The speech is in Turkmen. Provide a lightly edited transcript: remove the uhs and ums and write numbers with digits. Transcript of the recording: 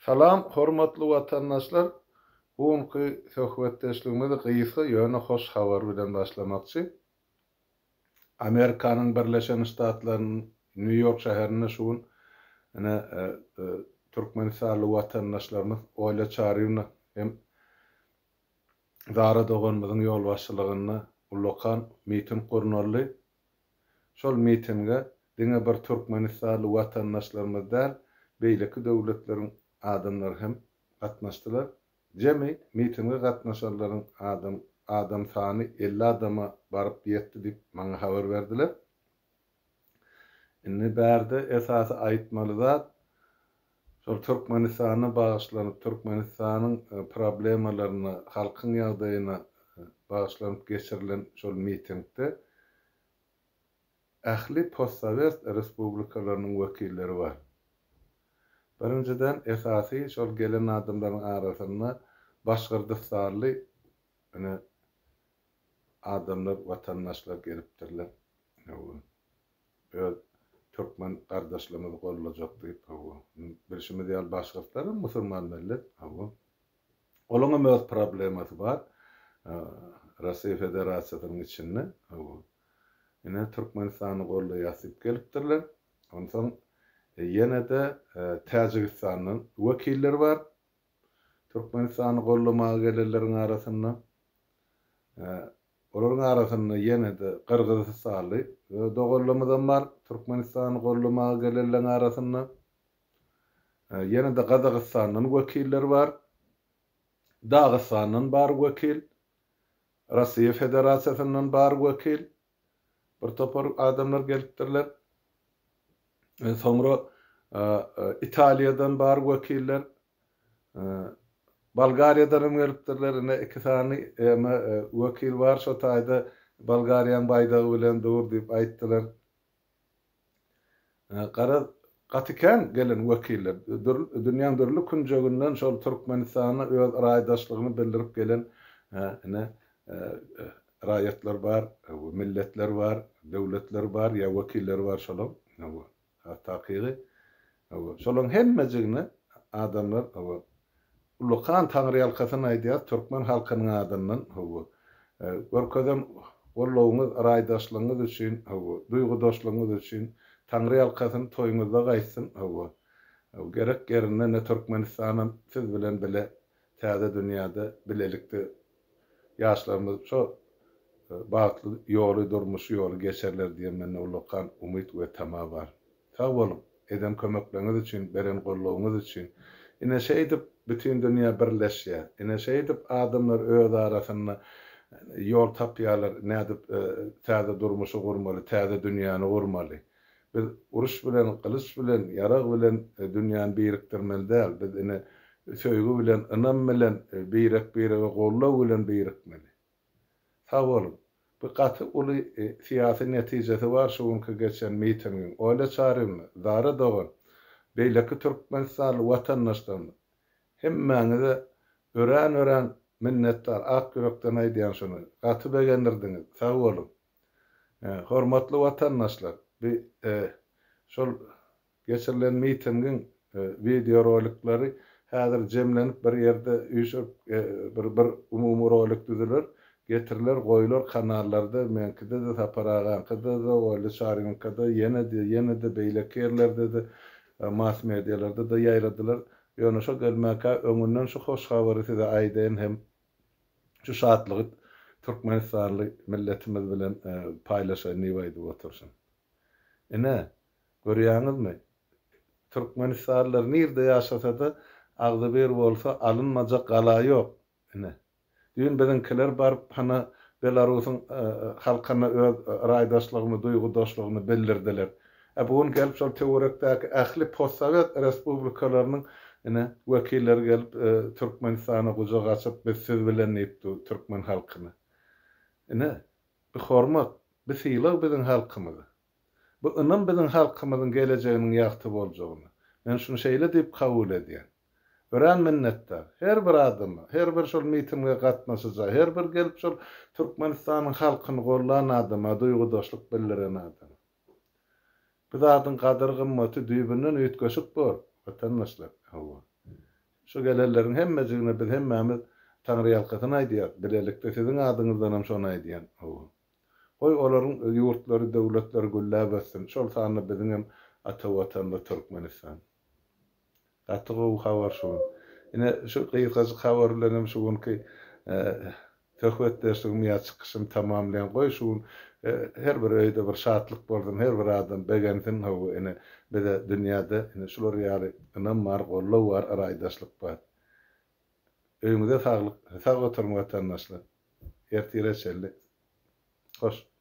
Salam hormatly watandaşlar! Bu günki söhbetdeşligimizi gysga ýöne hoş habar bilen başlamakçy. Amerikanyň Birleşen Ştatlarynyň Nýu-Ýork şäherinde şu gün ine türkmenistanly watandaşlarymyz Olýa Çaryýewna hem Zara doganymyzyň ýolbaşçylygynda ullakan miting gurnaldy. Şol mitinge diňe bir türkmenistanly watandaşlarymyz däl, beýleki döwletleriň adamlary hem gatnaşdylar. Jemi mitinge gatnaşanlaryň adam adam sany 50 adama baryp ýetdi diýip maňa habar berdiler. Indi bärde esasy aýtmaly zat, şol Türkmenistana bagyşlanyp, Türkmenistanyň problemalaryna, halkyň ýagdaýyna bagyşlanyp geçirilen şol mitingde ähli postsowet respublikalarynyň wekilleri bar. Birinjiden, esasy şol gelen adamlaryň arasynda başgyrdystanly ine adamlar, watandaşlar gelipdirler. Hawa. Öz türkmen gardaşlarymyzy gollajak diýip, hawa. Bilşimiz ýaly başgyrtlar hem musulman millet, hawa. Olaň hem öz problemasy bar. Russiýa Federasiýasynyň içinde, hawa. Ine Türkmenistany gollaýas diýip gelipdirler. Onsoň ýene-de Täjigistandan wekiller bar. Türkmenistany gollamaga gelenleriň arasynda. Olaryň arasynda ýene-de gyrgyzystanly doganlarymyzam bar, Türkmenistany goldamaga gelenleriň arasynda. Ýene-de Gazagystandan wekiller bar. Dagystandan bar wekil. Russiýa Federasiýasyndan bar wekil. Bir topar adamlar gelipdirler. Soňra Italiýadan bar wekiller. Bolgariýadan hem gelipdirler, ine iki sany eme wekil bar şo taýda Bolgariýaň baýdagy bilen dur diýip aýtdylar. Garaz, gaty kän gelen wekiller, dünýäň dürli künjeginden şol Türkmenistana öz raýdaşlygyny bildirip gelen ine raýatlar bar, milletler bar, döwletler bar ýa wekilleri bar şolaň. Has takygy, hawa, şolaryň hemmejigine adamlar, hawa, ullakan taňryýalkasyn aýdýar türkmen halkynyň adyndan, hawa, görkezen goldawyňyz, raýdaşlygyňyz üçin, hawa, duýgudaşlygyňyz üçin taňryýalkasyn toýuňyzda gaýtsyn, hawa, gerek ýerinde ine Türkmenistanam siz bilen bile täze dünýäde bilelikde ýaşlarymyz şo bagtly ýoly, durmuşy ýoly geçerler diýen mende ullakan umyt we tama bar. Sag boluň, eden kömekleňiz üçin, beren goldawyňyz üçin. Ine şeýdip bütin dünýä birleşýär. Ine şeýdip adamlar öz arasynda ýol tapýarlar, nädip täze durmuşy gurmaly, täze dünýäni gurmaly. Biz uruş bilen, gylyç bilen, ýarag bilen dünýäni birikdirmeli däl. Biz ine söýgi bilen, ynam bilen, birek-birege goldaw bilen birikmeli. Sag boluň. Bu gaty uly syýasy netijesi bar şu günki geçen mitingiň. Olýa Çaryýewna, Zara dogan, beýleki türkmenistanly watandaşlarymyz, hemmäňize örän-örän minnetdar, ak ýürekden aýdýan şuny. Gaty begendirdiňiz. Sag boluň. Hormatly watandaşlar, bi şol geçirilen mitingiň wideorolikleri häzir jemlenip bir ýerde üýşüp bir bir umumy rolik düzüler, getiriler, goýular kanallarda, meňkide-de, Sapar agaňkyda-da, Oýly Çarynyňkyda, ýene-de, ýene-de beýleki ýerlerde-de, mass medialarda-da ýaýradylar. Ýöne şo gelmäkä öňünden şu hoş habary size aýdaýyn hem Şu şatlygy türkmenistanly milletimiz bilen paýlaşaýyn diýip aýdyp oturyşym. Ine, görýäňizmi, türkmenistanlylar nirde ýaşasa-da agzybir bolsa alynmajak gala ýok. Ine, düýn biziňkiler baryp hana Belarusyň halkyna öz raýdaşlygyny, duýgudaşlygyny bildirdiler. Ä bu gün gelip şol töwerekdäki ähli postsowet respublikalarynyň ine wekilleri gelip Türkmenistana gujak açyp biz siz bilen diýip dur türkmen halkyna. Ine bi hormat, bi sylag biziň halkymyza. Bu ynam biziň halkymyzyň gelejeginiň ýagty boljagyna. Men şuny şeýle diýip kabul edýän. Örän minnetdar. Her bir adama, her bir şol mitinge gatnaşyja, her bir gelip şol Türkmenistanyň halkyny gollan adama, duýgudaşlyk bildiren adama. Bu zadyň gadyr-gymmaty düýbünden üýtgeşik bor, watandaşlar. Hawa. Şu gelenleriň hemmejigine biz hemmämiz Taňryýalkasyn aýdýas, bilelikde siziň adyňyzdanam şony aýdýan. Hawa. Goý, olaryň ýurtlary, döwletleri gülläp össün, şol sanda biziňem ata Watanymyz Türkmenistan. Gaty gowy habar şu gün. Ine, şu gysgajyk habar bilenem şu günki söhbetdeşligimi ýa çykyşymy tamamlaýan. Goý, şu gün her bir öýde bir şatlyk bolsun, her bir adam begensin, hawa, ine, bize dünýäde ine şular ýaly ynam bar, goldaw bar, raýdaşlyk bar. Öýüňize saglyk, sag oturyň watandaşlar. Ertire çenli. Hoş.